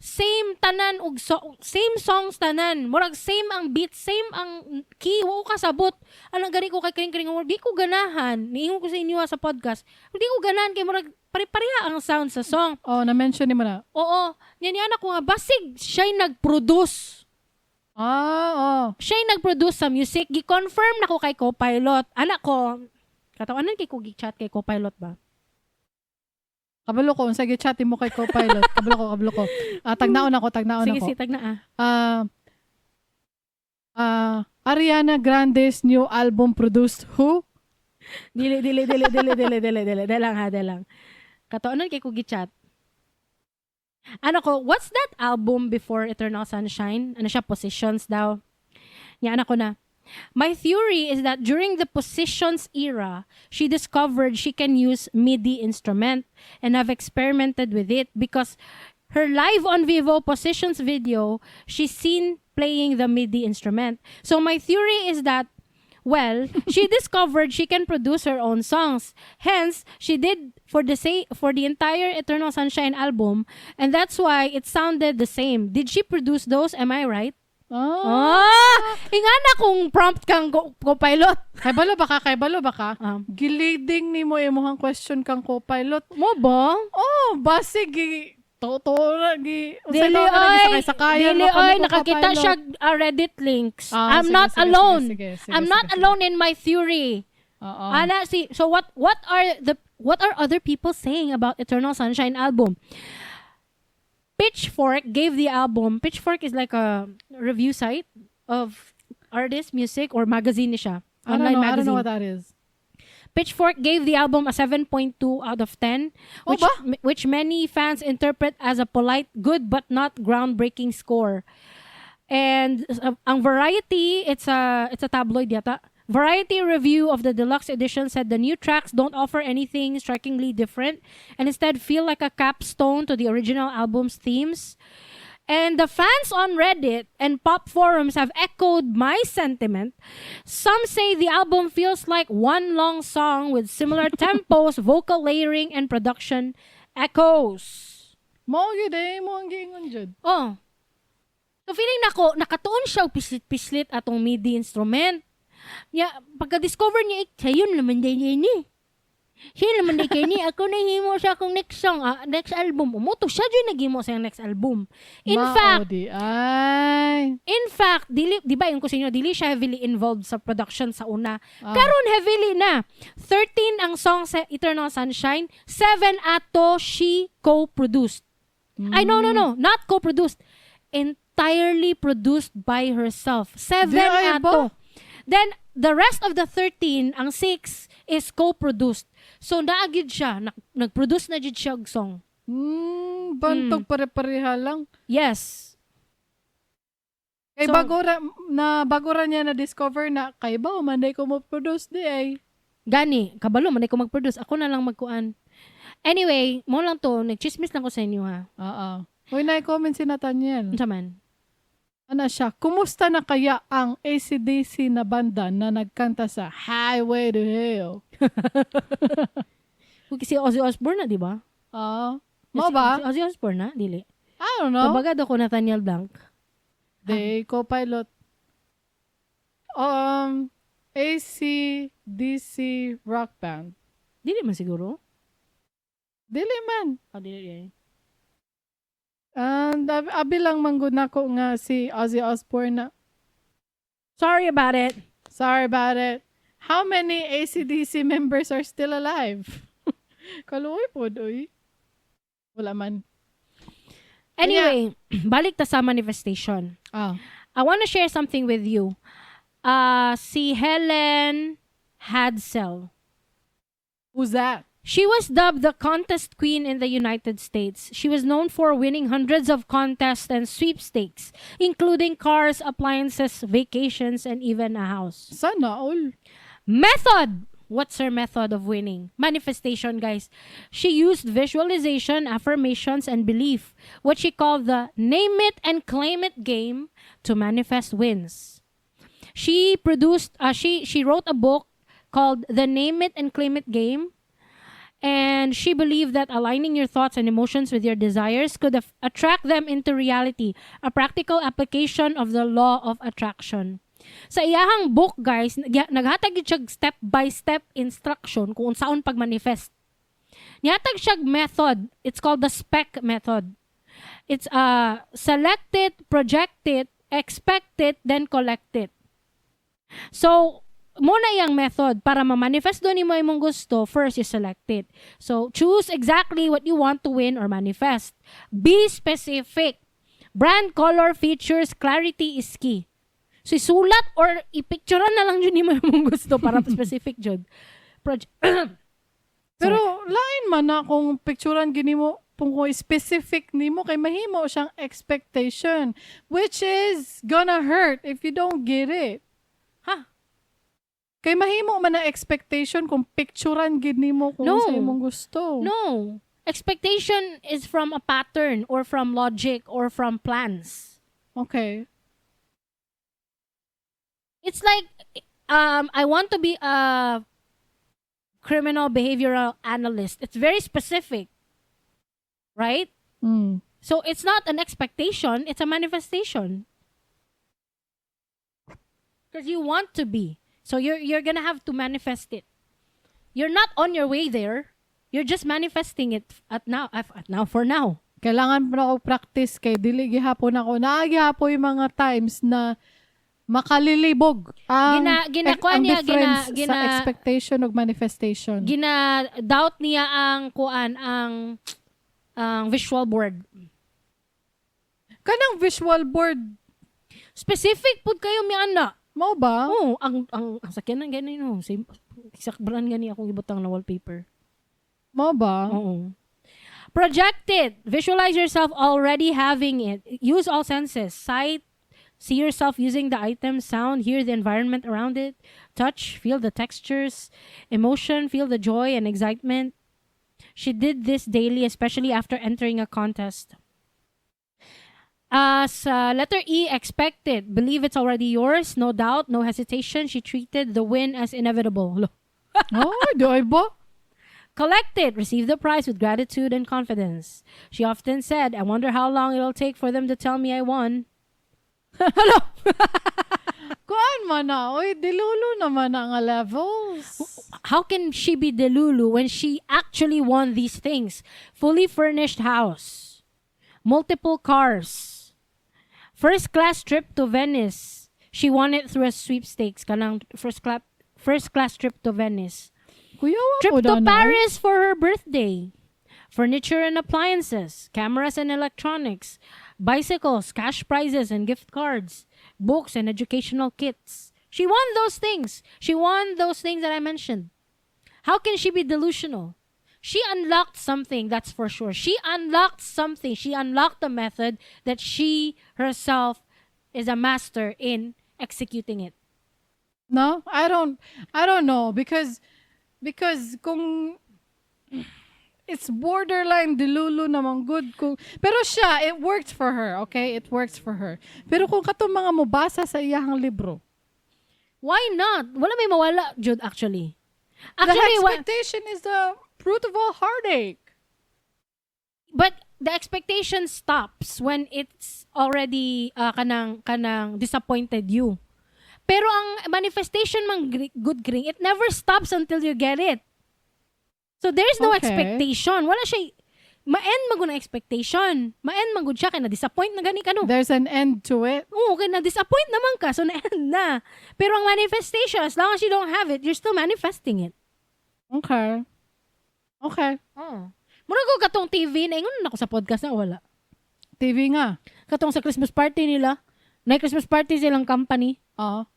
same tanan og so, same songs tanan, murag same ang beat, same ang key. Wa ko kasabot anong gani ko kay kring kring. Di ko ganahan, niingon ko sa inyo sa podcast, di ko ganahan kay murag pare-pareha ang sound sa song. Oh, na-mention nimo na. Oo, nya niya ko nga basig siya'y nag-produce. Ah, oh. Siya'y nag-produce sa music. Gi-confirm nako kay Copilot. Anak ko, katawanan kay ko gi-chat kay Copilot ba? Kabalo ko unsa gi-chat mo kay Copilot. Kabalo ko, kabalo ko. Ah, tagnaon ako, tagnaon Sige, ako. sige, tagna ah. Ah, ah, Ariana Grande's new album produced who? Dili, dili, dili, dili, dili, dili, dili. Dalang ha, dalang. Katawanan kay ko gi-chat. Ano ko, "What's that album before Eternal Sunshine?" Ano siya, "Positions" daw. Nya ano ko na, "My theory is that during the Positions era, she discovered she can use MIDI instrument and have experimented with it because her live on Vevo Positions video, she's seen playing the MIDI instrument. So my theory is that, well, she discovered she can produce her own songs. Hence, she did for the entire Eternal Sunshine album, and that's why it sounded the same. Did she produce those? Am I right?" Ah. Ah! Ingana kung prompt kang Copilot. Kay balo ba ka? Kay balo ba ka? Ah. Gileading nimo imong question kang Copilot. Mo ba? Oh, basig gi totoo na gi unsay Dili tawag na oy, gisakay-sakayan dili mo kami oy, ko nakakita Copilot. siya Reddit links. Ah, I'm sige, not sige, alone. sige, sige, sige, I'm not sige. Alone in my theory. Oo. Ana si so what are other people saying about Eternal Sunshine album? Pitchfork gave the album, Pitchfork is like a review site of artist music or magazine ni siya. I don't Online know, I don't magazine. know what that is. Pitchfork gave the album a 7.2 out of 10, Oh which ba? Which many fans interpret as a polite good but not groundbreaking score. And ang Variety, it's a tabloid yata. Variety review of the deluxe edition said the new tracks don't offer anything strikingly different and instead feel like a capstone to the original album's themes. And the fans on Reddit and pop forums have echoed my sentiment. Some say the album feels like one long song with similar tempos, vocal layering, and production echoes. Mao gyud eh, mo ang giingon jud. Oh. So feeling nako nakatuon siya og pislit-pislit atong MIDI instrument. Ya, pagka-discover niya, eh, sayon naman din ni. Siya naman di kay ni ako nahimo sa akong next song, next album. Umuto siya jud naghimo sa iyang next album. In Mao fact, di ay. In fact, dili, di ba yung ko sa inyo, dili siya heavily involved sa production sa una. Ah. Karon heavily na. 13 ang song sa Eternal Sunshine, 7 ato she co-produced. Ay, no, not co-produced. Entirely produced by herself. 7 Di ay ba? ato. Then the rest of the 13, ang 6 is co-produced. So naa gyud siya, nag-produce na jud siya og song. Bantog pare-pareha lang. Yes. Kay bago ra niya na discover na kay ba man ko mo produce di ay. Gani, kabalo man ko mag-produce. Ako na lang magkuan. Anyway, mo lang to, nagchismis lang ko sa inyo ha. Oo. Uy, na-comment si Nathaniel. Unsa man? Ano siya, "Kumusta na kaya ang ACDC na banda na nagkanta sa Highway to Hell?" Kung si Ozzy Osbourne na, di ba? Ah, mo ba? Si Ozzy Osbourne na, dili. I don't know. Kabagad ako Nathaniel Blanc. They co-pilot. ACDC rock band. Dili man siguro. Dili man. Oh, dili dili. And abi lang manggod nako nga si Ozzy Osbourne na. Sorry about it. Sorry about it. How many ACDC members are still alive? Kaluoy pod, uy. Wala man. Anyway, balik ta sa manifestation. Ah. I want to share something with you. Si Helen Hadsell. Who's that? She was dubbed the contest queen in the United States. She was known for winning hundreds of contests and sweepstakes, including cars, appliances, vacations, and even a house. Sana all. Method! What's her method of winning? Manifestation, guys. She used visualization, affirmations, and belief, what she called the name it and claim it game to manifest wins. She wrote a book called The Name It and Claim It Game. And she believed that aligning your thoughts and emotions with your desires could attract them into reality, a practical application of the law of attraction. Sa iyahang book, guys, naghatag gyud siya step-by-step instruction kung unsaon pag-manifest. Nihatag siya method. It's called the SPEC method. It's select it, project it, expect it, then collect it. So, mao na iyang method para ma-manifest do nimo imong gusto, first you select it. So, choose exactly what you want to win or manifest. Be specific. Brand, color, features, clarity is key. So, isulat or ipicturean na lang jud nimo imong gusto para specific jud. Pero lain man na kung picturean gini mo kung specific nimo kay mahimo siyang expectation, which is gonna hurt if you don't get it. Ha? Kay mahimo man na expectation kung picturean gid nimo kung No. sa imong gusto. No. Expectation is from a pattern or from logic or from plans. Okay. It's like I want to be a criminal behavioral analyst. It's very specific. Right? So it's not an expectation, it's a manifestation. Because you want to be. So you're gonna have to manifest it. You're not on your way there. You're just manifesting it at now for now. Kailangan pa ako practice kay dili gihapon ako. Naa gihapon yung mga times na makalilibog ang Ginakuha ang niya, difference sa expectation ug manifestation. Gina doubt niya ang kuan, ang visual board. Kanang visual board, Specific pud kayo mi ana. Mao ba? Oh, ang sakyanan gani, no. Same sakbran gani akong ibutang na wallpaper. Mao ba? Oo. Project it. Visualize yourself already having it. Use all senses. Sight, see yourself using the item, sound, hear the environment around it, touch, feel the textures, emotion, feel the joy and excitement. She did this daily, especially after entering a contest. As letter E, expect it. Believe it's already yours. No doubt, no hesitation. She treated the win as inevitable. Oh, diay ba? Collect it. Receive the prize with gratitude and confidence. She often said, "I wonder how long it'll take for them to tell me I won." Hello. Kuan man na, oy, delulu naman na nga levels. How can she be delulu when she actually won these things? Fully furnished house, multiple cars, first class trip to Venice. She won it through a sweepstakes. Kanang first class trip to Venice. Kuya, wa Trip po to na, no? Paris for her birthday. Furniture and appliances, cameras and electronics, bicycles, cash prizes and gift cards, books and educational kits. She won those things. She won those things that I mentioned. How can she be delusional? She unlocked something, that's for sure. She unlocked something. She unlocked a method that she herself is a master in executing it. No, I don't know because kung it's borderline delulu naman gud kung pero siya, it worked for her, okay? It works for her. Pero kung katong mga mobasa sa iyahang libro, Why not? Wala may mawala, jud, actually. The Actually, expectation is the root of all heartache. But the expectation stops when it's already kanang disappointed you. Pero ang manifestation man gud, Gring, it never stops until you get it. So there's no expectation. Wala siya. Ma-end man gud ang expectation. Ma-end man gud siya kay na-disappoint na gani ka, no? There's an end to it. Oo, kay na-disappoint naman ka, so na-end na. Pero ang manifestation, as long as you don't have it, you're still manifesting it. Okay. Oo. Mura ko katong TV, naingon na ako sa podcast na wala. TV nga. Katong sa Christmas party nila. Na Christmas party silang company. Oo.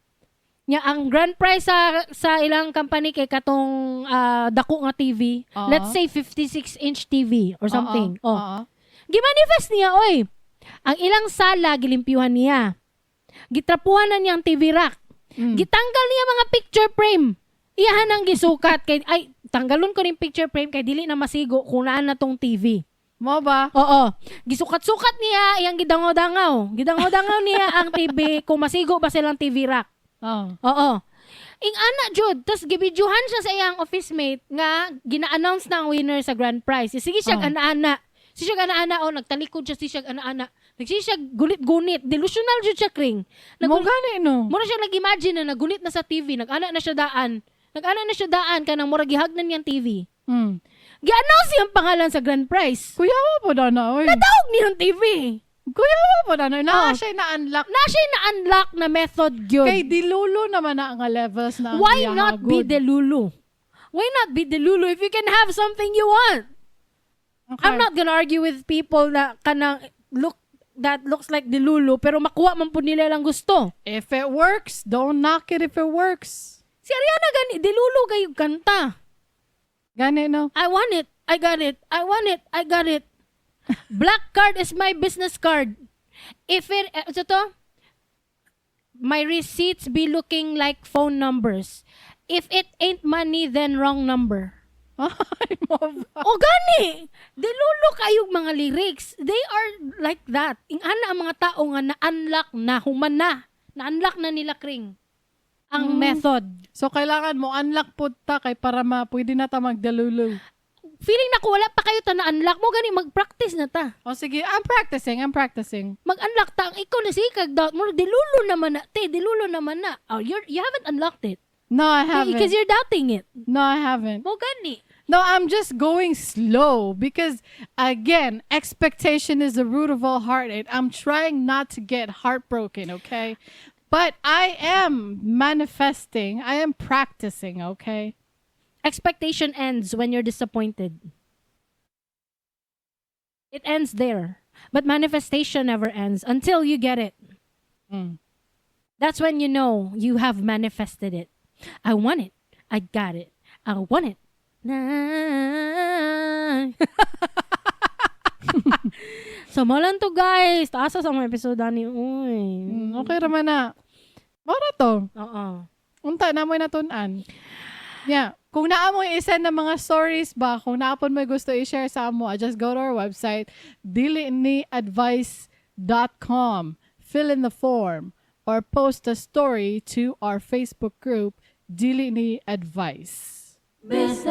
Nya ang grand prize sa ilang company kay katong dako nga TV. Oo. Let's say 56-inch TV or something. Oo. Oh. Oo. Gimanifest niya, oy. Ang ilang sala gilimpyuhan niya. Gitrapuhan na niya ang TV rack. Gitanggal niya mga picture frame. Iyahan ang gisukat kay, ay, tanggalon ko ning picture frame kay dili na masigo kung naan na tong TV. Mo ba? Oo. Gisukat-sukat niya iyang gidangaw-dangaw. Gidangaw-dangaw niya ang TV kung masigo ba silang TV rack. Oo. Oo. Ing ana jud, tas gibidyuhan siya sa iyang office mate nga gina-announce na ang winner sa grand prize. Sige siya ana-ana. Sige siya ana-ana, oh, nagtalikod siya, sige siya ana-ana. Nagsige siya gunit-gunit, delusional jud siya, kring. Mo gani, no? Mura siya nag-imagine na nagunit na sa TV, nag-ana na siya daan. Nag-ana na siya daan kanang mura gihagnan niyang TV. Gi-announce iyang pangalan sa grand prize. Kuyawa pod na, oy. Nadaog niyang TV. Kuyawa pod na. Naa Oh. siya na-unlock. Na siya na-unlock na method gyud. Kay delulu naman na ang levels na ang Why iyaha not be good. delulu? Why not be delulu if you can have something you want? Okay. I'm not gonna argue with people na kanang look that looks like delulu pero makuha man pud nila lang gusto. If it works, don't knock it if it works. Si Ariana gani delulu kayo kanta. Gani, no? I want it. I got it. I want it. I got it. Black card is my business card. If it, eh, ito to, my receipts be looking like phone numbers. If it ain't money, then wrong number. Ay, mo ba? O gani, delulu kayong mga lyrics. They are like that. Ingana ang mga tao nga na-unlock na, human na. Na-unlock na nila, kring. Ang method. So, kailangan mo unlock pud ta kay para ma pwede na ta magdelulu. Feeling na ko wala pa kayo ta na-unlock mo gani, mag-practice na ta. O sige, I'm practicing, I'm practicing. Mag-unlock ta ang ikaw na sige kag doubt mo, delulu naman na te, delulu naman na. Oh, you haven't unlocked it. No, I haven't. Because you're doubting it. No, I haven't. Mo gani. No, I'm just going slow because, again, expectation is the root of all heartache. I'm trying not to get heartbroken, okay? But I am manifesting. I am practicing, okay? Expectation ends when you're disappointed. It ends there. But manifestation never ends until you get it. That's when you know you have manifested it. I want it. I got it. I want it. Na. So, mo lang to, guys. Taas sa mga episode ani. Uy. Okay raman na. Mora to. Oo. Unta na mo'y natun-an. Yeah. Kung naa mo i-send ng mga stories ba, kung naa pud mo gusto i-share sa amo, just go to our website, diliniadvice.com. Fill in the form or post a story to our Facebook group, Dili Ni Advice. Biz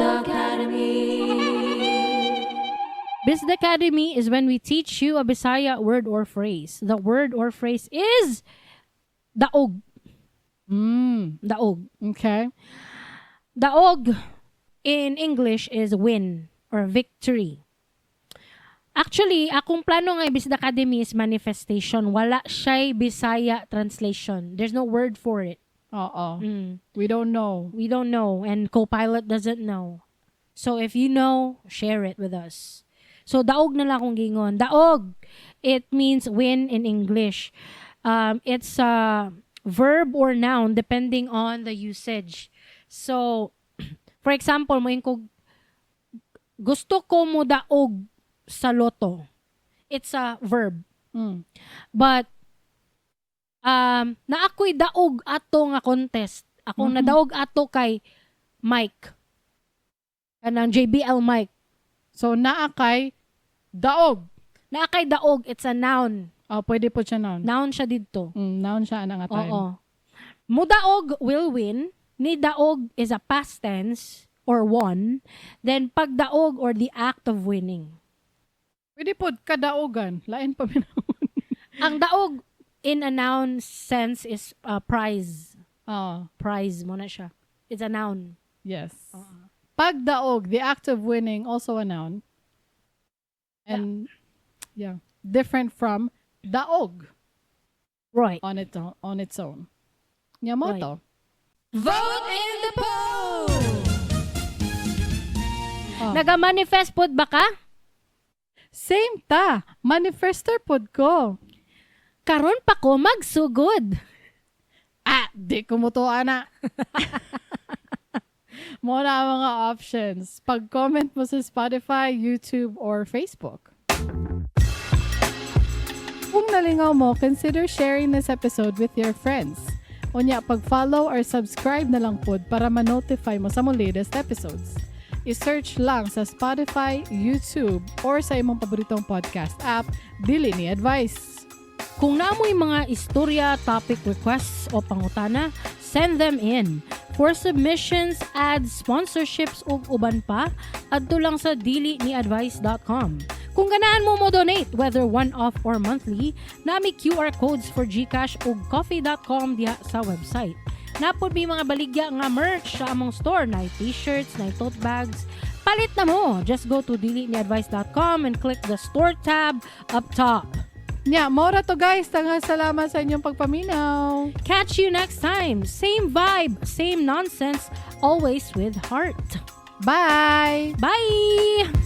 Academy is when we teach you a Bisaya word or phrase. The word or phrase is daog. Daog. Okay. Daog in English is win or victory. Actually, akong plano nga Biz Academy is manifestation. Wala siya'y Bisaya translation. There's no word for it. Oo. We don't know. We don't know and Copilot doesn't know. So if you know, share it with us. So daog na lang akong gingon. Daog, it means win in English. It's a verb or noun depending on the usage. So, for example, mo ko gusto ko mo daog sa lotto. It's a verb. But na ako'y daog ato nga contest. Akong nadaog ato kay Mike. Kanang JBL mic. So, naa kay daog. Naa kay daog, it's a noun. Oh, pwede pod siya noun. Noun siya didto. Noun siya ana nga time. Oo. Mudaog will win. Ni daog is a past tense or won. Then pagdaog or the act of winning. Pwede pod kadaogan. Lain pa minahon. Ang daog in a noun sense is prize. Oh, Prize mo na siya. It's a noun. Yes. Pagdaog, the act of winning, also a noun. And yeah, different from daog on its own. Nya mao to. Vote in the poll! Oh. Naga-manifest pod ba ka? Same ta. Manifester pod ko. Karon pa ko magsugod. Ah, di ko mo to, ana. Mao na ang mga options. Pag-comment mo sa Spotify, YouTube, or Facebook. Kung nalingaw mo, consider sharing this episode with your friends. Unya, pag-follow or subscribe na lang pod para ma-notify mo sa mo latest episodes. I-search lang sa Spotify, YouTube, or sa imong paboritong podcast app, Dili Ni Advice. Kung naa moy mga istorya, topic requests o pangutana, send them in. For submissions, ads, sponsorships ug uban pa, adto lang sa diliniadvice.com. Kung ganahan mo mo donate, whether one-off or monthly, naa mi QR codes for GCash ug ko-fi.com diha sa website. Naa pod mi mga baligya nga merch sa among store, na t-shirts, na tote bags. Palit na mo! Just go to diliniadvice.com and click the store tab up top. Nya, mao ra to, guys. Daghang salamat sa inyong pagpaminaw. Catch you next time. Same vibe, same nonsense, always with heart. Bye! Bye!